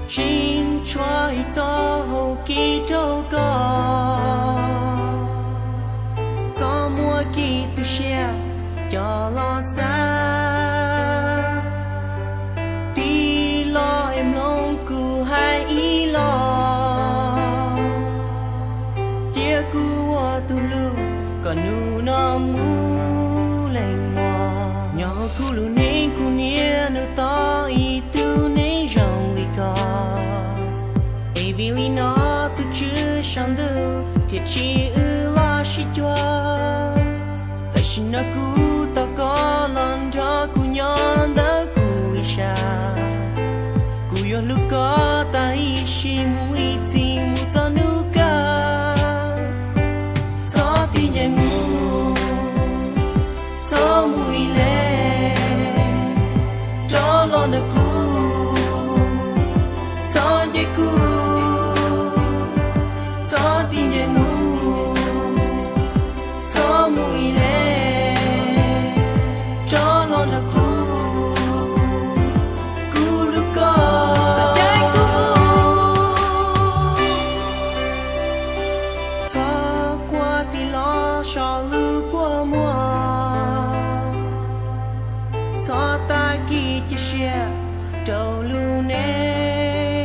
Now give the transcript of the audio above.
Tseem tshuav ib txoj hau kev rau koj, txhob muab kev tu siab coj los xav. Tig los es mloog kuv hais ib los, cia kuv ua tus hlub kom hnub no mus lees mos. Nyob hauv kuv lub neej kuv niaj hnub tos ib tug neeg zoo li koj, es vim li no tus Tswv saum ntuj thiaj tsim wb los sib cuag. Tam sim no kuv tau koj los nrog kuv nyob ntawm kuv ib sab, kuv yuav hlub koj tas ib sim mus ib txhis mus txog hnub kawg. Txhob tig ncaim mus, txhob mus ib leeg, rov los nrog kuv, txhob ncaim kuv. Txhob tig ncaim mus, txhob mus ib leeg, rov los nrog kuv, kuv hlub koj. Txhob quaj tig los so lub kua muag, txhob tag kev cia siab rau